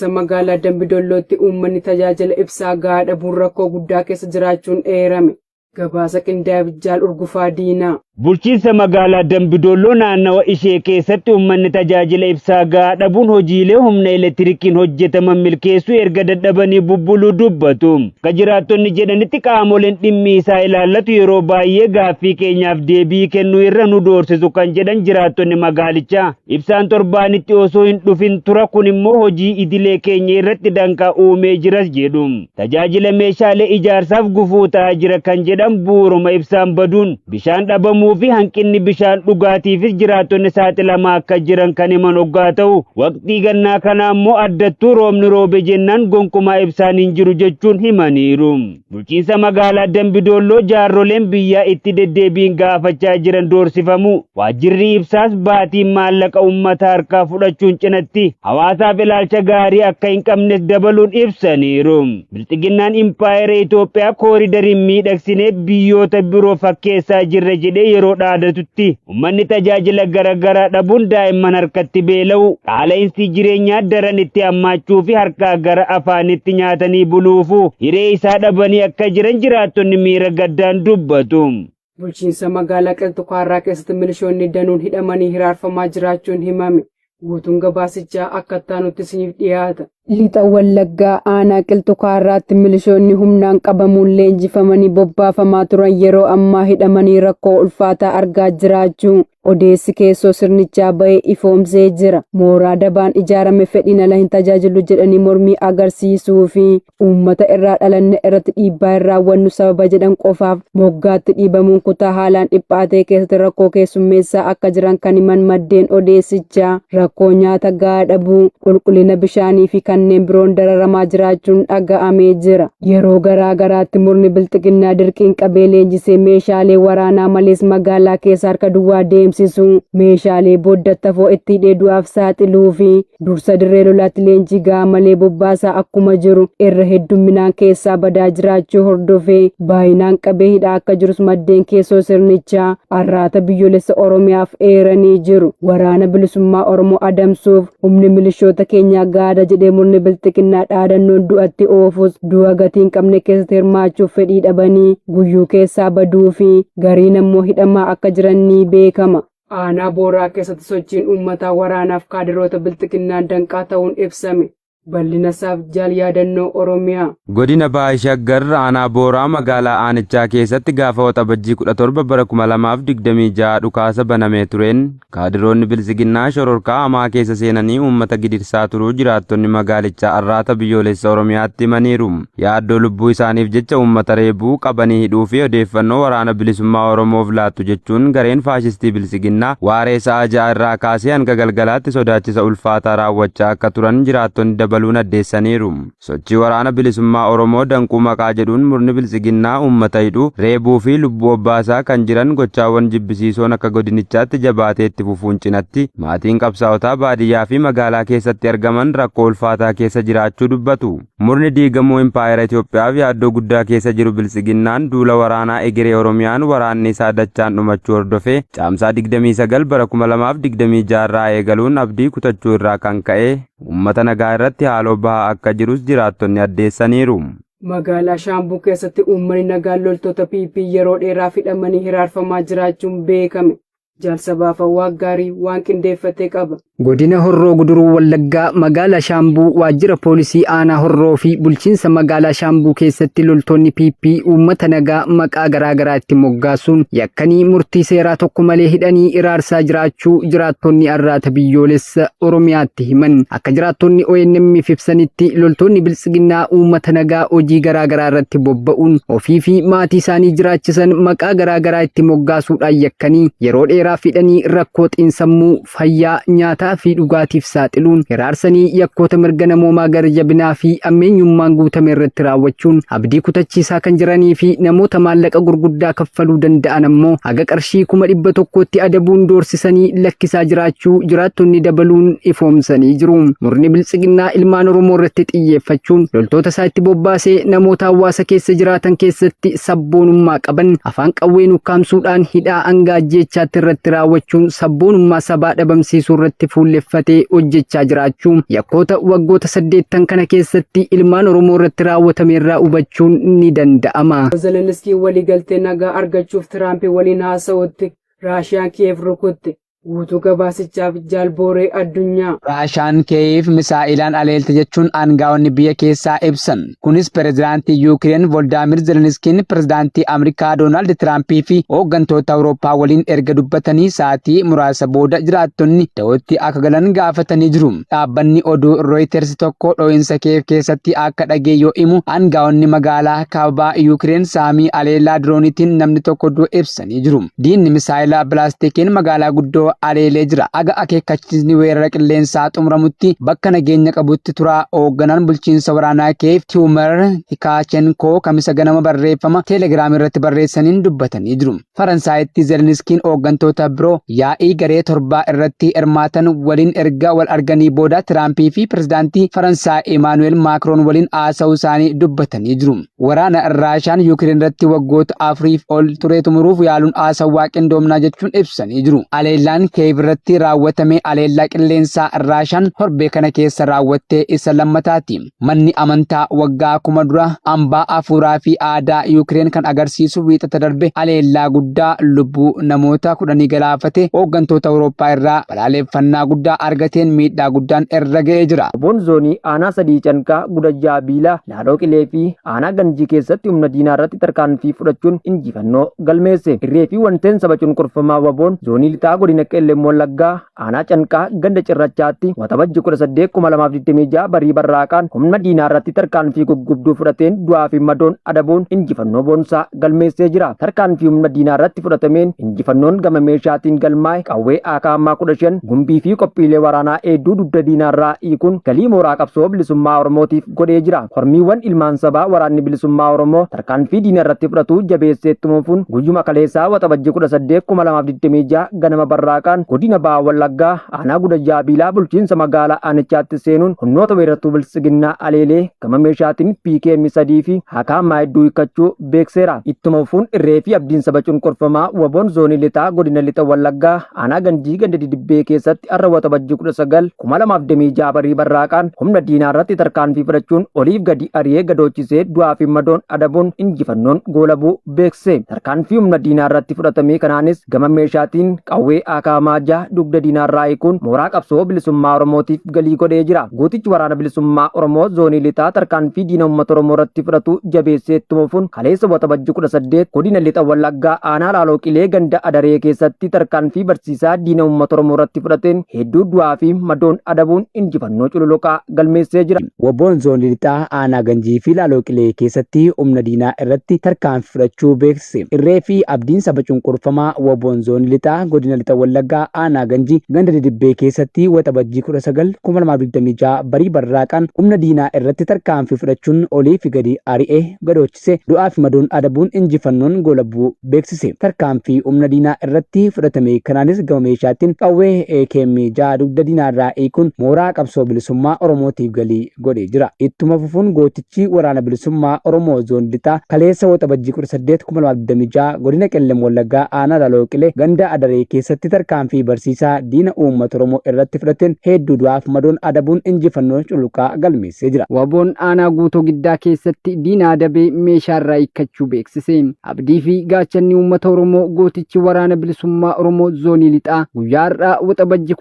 Bulchiinsa magaalaa Dambidollootti uummanni tajaajila ibsaa gahaa dhabuun rakkoo guddaa keessa jiraachuun eerame. Gabaasa qindaa'eef Jaal Urgufaa Diinaa. Bulchiinsa magaalaa Dambidolloo naannawa ishee keessatti uummanni tajaajila ibsaa gahaa dhabuun hojiilee humna elektirikiin hojjetaman milkeessuu erga dadhabanii bubbuluu dubbatu. Akka jiraattonni jedhanitti qaamoleen dhimmi isaa ilaallatu yeroo baay'ee gaaffii keenyaaf deebii kennuu irra nu doorsisu kan jedhan jiraattonni magaalichaa. Ibsaan torbaanitti osoo hin dhufin tura, kun immoo hojii idilee keenya irratti danqaa uumee jiras jedhu. Tajaajila meeshaalee ijaarsaaf gufuu ta'aa jira kan jedhan bu'uuruma ibsaan baduun bishaan dhabamuu fi hanqinni bishaan dhugaatiifis jiraattonni saaxilamaa akka jiran kan himan hoggaa ta'u, waqtii gannaa kana ammoo addattuu roobni roobe jennaan gonkumaa ibsaan hin jiru jechuun himaniiru. Bulchiinsa magaalaa Dambidolloo jaarroleen biyyaa itti deddeebiin gaafachaa jiran doorsifamu. Waajjirri ibsaas baatiin maallaqa uummata harkaa fudhachuun cinatti hawaasaaf ilaalcha gaarii akka hin qabnes dabaluun ibsaniiru. Bilxiginnaan impaayera Itoophiyaa kooriidariin miidhagsinee biyyoota biroo fakkeessaa jirra jedhee yeroo dhaadatutti uummanni tajaajila garaagaraa dhabuun daa'imman harkatti beela'u, qaala'insi jireenyaa daran itti hammaachuu fi harkaa gara afaanitti nyaatanii buluufu hiree isaa dhabanii akka jiran jiraattonni miira gaddaan dubbatu. Bulchiinsa magaalaa Qilxukaarraa keessatti milishoonni danuun hidhamanii hiraarfamaa jiraachuun himame. Guutuun gabaasichaa akka itti isiniif dhiyaata. Lixa Wallaggaa aanaa Qilxukaarraatti milishoonni humnaan qabamuun leenjifamanii bobbaafamaa turan yeroo ammaa hidhamanii rakkoo ulfaataa argaa jiraachuu odeessi keessoo sirnichaa ba'ee ifoomsee jira. Mooraa dabaan ijaarame fedhiin ala hin tajaajilu jedhanii mormii agarsiisuu fi uummata irraa dhalanne irratti dhiibbaa hin raawwannu sababa jedhan qofaaf moggaatti dhiibamuun kutaa haalaan dhiphaatee keessatti rakkoo keessummeessaa akka jiran kan himan maddeen odeessichaa, rakkoo nyaata gahaa dhabuu, qulqullina bishaanii fi kanneen biroon dararamaa jiraachuun dhaga'amee jira. Yeroo garaa garaatti murni bilxiginnaa dirqiin qabee leenjisee meeshaalee waraanaa malees magaalaa keessa harka duwwaa deemsisu, meeshaalee booddattafoo itti hidhee du'aaf saaxiluu fi dursa dirree lolaatti leenjii gahaa malee bobbaasaa akkuma jiru irra heddumminaan keessaa badaa jiraachuu hordofee baay'inaan qabee hidhaa akka jirus maddeen keessoo sirnichaa Arraata Biyyoolessa Oromiyaaf eeranii jiru. Waraana Bilisummaa Oromoo adamsuuf humni milishoota keenyaa gaada jedhee murni bilxiginnaa dhaadannoon du'atti oofus du'a gatii hin qabne keessatti hirmaachuuf fedhii dhabanii guyyuu keessaa baduu fi gariin ammoo hidhamaa akka jiran ni beekama. Aanaa Booraa keessatti sochiin uummataa waraanaaf kaadiroota bilxiginnaan danqaa ta'uun ibsame. Bal'ina isaaf Jaal Yaadannoo Oromiyaa. Godina Baha Shaggar aanaa Booraa magaalaa aanichaa keessatti gaafa Waxabajjii 17 bara 2026 dhukaasa banamee tureen kaadiroonni bilxiginnaa shororkaa hamaa keessa seenanii uummata gidirsaa turuu jiraattonni magaalichaa Arraata Biyyoolessa Oromiyaatti himaniiru. Yaaddoo lubbuu isaaniif jecha uummata reebuu, qabanii hidhuu fi odeeffannoo waraana bilisummaa Oromoof laattu jechuun gareen faashistii bilxiginnaa waaree sa'a 6 irraa kaasee hanga galgalaatti sodaachisa ulfaataa raawwachaa akka turan jiraattonni dabaluun addeessaniiru. Sochii waraana bilisummaa Oromoo danquu maqaa jedhuun murni bilxiginnaa uummata hidhuu, reebuu fi lubbuu obbaasaa kan jiran gochaawwan jibbisiisoon akka godinichaatti jabaatee itti fufuun cinatti maatiin qabsaa'otaa baadiyyaa fi magaalaa keessatti argaman rakkoo ulfaataa keessa jiraachuu dubbatu. Murni diigamuu impaayera Itoophiyaaf yaaddoo guddaa keessa jiru bilxiginnaan duula waraanaa egeree Oromiyaan waraanni isaa dachaan dhumachuu hordofee caamsaa 29 bara 2026 irraa eegaluun abdii kutachuu irraa kan ka'e uummata nagaa irratti haaloo bahaa akka jirus jiraattonni addeessaniiru. Magaalaa Shaambuu keessatti uummanni nagaan loltoota PP yeroo dheeraaf hidhamanii hiraarfamaa jiraachuun beekame. Jaalsabaa Fawwaa Gaarii waan qindeeffate qaba. Godina Horroo Guduruu Wallaggaa magaalaa Shaambuu waajjira poolisii aanaa Horroo fi bulchiinsa magaalaa Shaambuu keessatti loltoonni PP uummata nagaa maqaa garaa garaa itti moggaasuun yakkanii murtii seeraa tokko malee hidhanii iraarsaa jiraachuu jiraattonni Arraata Biyyoolessa Oromiyaatti himan. Akka jiraattonni ONM'f ibsanitti, loltoonni biltsiginnaa uummata nagaa hojii garaa garaa irratti bobba'uun ofii fi maatii isaanii jiraachisan maqaa garaa garaa itti moggaasuudhaan yakkanii yeroo dheeraaf hidhanii rakkoo xiinsammuu, fayyaa, nyaataa fi dhugaatiif saaxiluun hiraarsanii yakkoota mirga namoomaa gara jabinaa fi ammeenyummaan guutame irratti raawwachuun abdii kutachiisaa kan jiranii fi namoota maallaqa gurguddaa kaffaluu danda'an ammoo haga qarshii 100,000tti adabuun doorsisanii lakkisaa jiraachuu jiraattonni dabaluun ifoomsanii jiru. Murni biltsiginnaa ilmaan Oromoo irratti xiyyeeffachuun loltoota isaa itti bobbaasee namoota hawaasa keessa jiraatan keessatti sabboonummaa qaban afaan qawween ukkaamsuudhaan hidhaa hanga ajjeechaatti irratti irratti raawwachuun sabboonummaa sabaa dhabamsiisuu irratti fuulleffatee hojjechaa jiraachuu yakkoota waggoota saddeettan kana keessatti ilmaan Oromoo irratti raawwatame irraa hubachuun ni danda'ama. Zeleniskiin waliigaltee nagaa argachuuf Tiraamp waliin haasa'utti Raashiyaan Kiyeef rukutte. Guutuu gabaasichaaf Jaal Booree Addunyaa. Raashaan Kiyeev misaa'ilaan aleelte jechuun aangaa'onni biyya keessaa ibsan. Kunis pirezidaantii Yuukireen Voldaamir Zelenskiin pirezidaantii Ameerikaa Doonaald Tiraampii fi hooggantoota Awurooppaa waliin erga dubbatanii sa'aatii muraasa booda jiraattonni da'ootti akka galan gaafatanii jiru. Dhaabbanni oduu Reuters tokko dho'iinsa Kiyeev keessatti akka dhagee yoo himu, aangaa'onni magaalaa kaabaa Yuukireen saamii aleellaa dirooniitiin namni tokko du'e ibsanii jiru. Diinni misaa'ila balaastikiin magaalaa guddoo aleelee jira. Aga akeekkachiisni weerara qilleensaa xumuramutti bakka nageenya qabutti turaa, hoogganaan bulchiinsa waraanaa Kiyeev Tiwumer Hikaachenkoo Kamisa ganama barreeffama Teelegiraam irratti barreessaniin dubbatanii jiru. Faransaayitti Zelenskiin hooggantoota biroo yaa'ii garee torbaa irratti hirmaatan waliin erga wal arganii booda Tiraampii fi pirezidaantii Faransaay Imaanu'eel Maakroon waliin haasa'uu isaanii dubbatanii jiru. Waraana Raashaan Yuukireen irratti waggoota 4f ol ture xumuruuf yaaluun haasawaa qindoomnaa jechuun ibsanii jiru. Aleellaan Kiyeev irratti raawwatame aleellaa qilleensaa Raashaan torbee kana keessa raawwattee isa lammataati. Manni amantaa waggaa 1000 dura hambaa hafuuraa fi aadaa Yuukireen kan agarsiisu Wiixata darbe aleellaa guddaa lubbuu namoota 10 galaafate hooggantoota Awurooppaa irraa balaaleffannaa guddaa argateen miidhaa guddaan irra ga'ee jira. Wbo'n Zoonii Aanaa 3 Canqaa, Gudajjaa Biilaa, Laaloo Qilee fi Aanaa Ganjii keessatti humna diinaa irratti tarkaanfii fudhachuun injifannoo galmeesse. Irree fi wanteen saba cunqurfamaa WBOn Zoonii Lixaa Godina Qellem Wallaggaa Aanaa Canqaa ganda Cirrachaatti Waxabajji 18,2026 barii barraaqaan humna diinaa irratti tarkaanfii guggubduu fudhateen du'aa fi madoon adabuun injifannoo boonsaa galmeessee jira. Tarkaanfii humna diinaa irratti fudhatameen injifannoon gama meeshaatiin galmaa'e qawwee AKM 15, gumbii fi qophiilee waraanaa hedduu dugda diinaarraa hiikuun galii mooraa qabsoo bilisummaa Oromootiif godhee jira. Hormiiwwan ilmaan sabaa Waraanni Bilisummaa Oromoo tarkaanfii diina irratti fudhatu jabeessee ittuma fufuun guyyuma kaleessaa Waxabajjii 18, 2026 ganama barraaqaan godina Baha Wallaggaa aanaa Gudajjaa Biilaa bulchiinsa magaalaa aanichaatti seenuun humnoota weerartuu Biltsiginnaa aleelee gama meeshaatiin PKM 3 fi AKM hedduu hiikkachuu beekseera. Ittuma fufuun irree fi abdiin saba cunqurfamaa WBOn zoonii lixaa godina lixa Wallaggaa aanaa Ganjii ganda Didibbee keessatti har'a Waxabajjii 19, 2026 barii barraaqaan humna diinaa irratti tarkaanfii fudhachuun oliif gadi ari'ee gadoochisee du'aa fi madoon adabuun injifannoon goolabuu beeksise. Tarkaanfii humna diinaa irratti fudhatamee kanaanis gama meeshaatiin qawwee AKM 6 dugda diinaa irraa hiikuun mooraa qabsoo bilisummaa Oromootiif galii godhee jira. Gootichi Waraana Bilisummaa Oromoo Zoonii Lixaa tarkaanfii diina uummata Oromoo irratti fudhatu jabeessee ittuma fufuun kaleessa Waxabajjii 18 godina Lixa Wallaggaa aanaa Laaloo Qilee ganda Adaree keessatti tarkaanfii barsiisaa diina uummata Oromoo irratti fudhateen hedduu du'aa fi madoon adabuun injifannoo cululuqaa galmeessee jira. Wbo'n Zoonii Lixaa Aanaa Ganjii fi Laaloo Qilee keessatti humna diinaa irratti tarkaanfii fudhachuu beeksise. Irree fi abdiin saba cunqurfamaa Wbo'n Zoonii Lixaa Godina Lixa Wallaggaa Aanaa Ganjii ganda Didibbee keessatti Waxabajjii 19, 2026 barii barraaqaan humna diinaa irratti tarkaanfii fudhachuun olii fi gadi ari'ee gadoochise du'aa fi madoon adabuun injifannoon goolabuu beeksise. Tarkaanfii humna diinaa irratti fudhatame kanaanis gama meeshaatiin qawwee AKM 6 dugda diinaarraa hiikuun mooraa qabsoo bilisummaa Oromootiif galii godhee jira. Ittuma fufuun gootichi Waraana Bilisummaa Oromoo Zoonii Lixaa kaleessa Waxabajjii 18, 2026 Godina Qellem Wallaggaa Aanaa Laaloo Qilee ganda Adaree keessatti tarkaanfii barsiisaa diina uummata Oromoo irratti fudhateen hedduu du'aaf madoon adabuun injifannoo cululuqaa galmeessee jira. Wbo'n Aanaa Guutoo Giddaa keessatti diina adabee meeshaa irraa hiikkachuu beeksise. Abdii fi gaachanni uummata Oromoo gootichi Waraana Bilisummaa Oromoo Zoonii Lixaa guyyaa har'aa Waxabajji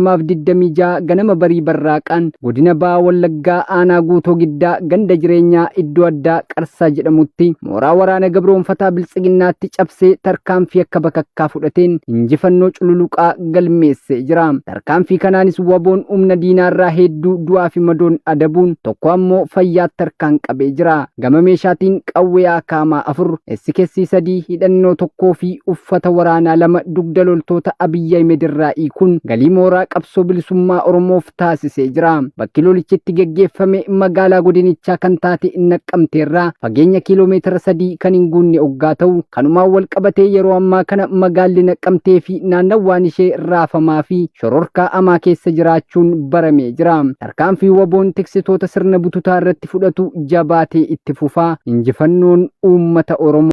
19,2026 ganama barii barraaqaan godina Baha Wallaggaa aanaa Guutoo Giddaa ganda jireenyaa iddoo addaa Qarsaa jedhamutti mooraa waraana gabroomfataa Biltsiginnaatti cabsee tarkaanfii akka bakakkaa fudhateen injifannoo cululuqaa galmeessee jira. Tarkaanfii kanaanis WBOn humna diinaarraa hedduu du'aa fi madoon adabuun tokko ammoo fayyaatti harkaan qabee jira. Gama meeshaatiin qawwee AKM 4, SKS 3, hidhannoo tokkoo fi uffata waraanaa 2 dugda loltoota Abiy Ahimed irraa hiikuun galii mooraa qabsoo bilisummaa Oromoof taasisee jira. Bakki lolichi itti geggeeffame magaalaa godinichaa kan taate Naqqamteerraa fageenya kiiloomeetira 3 kan hin guunne oggaa ta'u, kanumaan wal qabatee yeroo ammaa kana magaalli Naqqamtee fi naannawwaan ishee raafamaa fi shororkaa amaa keessa jiraachuun baramee jira. Tarkaanfii WBOn tiksitoota sirna bututaa irratti fudhatu jabaatee itti fufa. Injifannoon uummata Oromoof!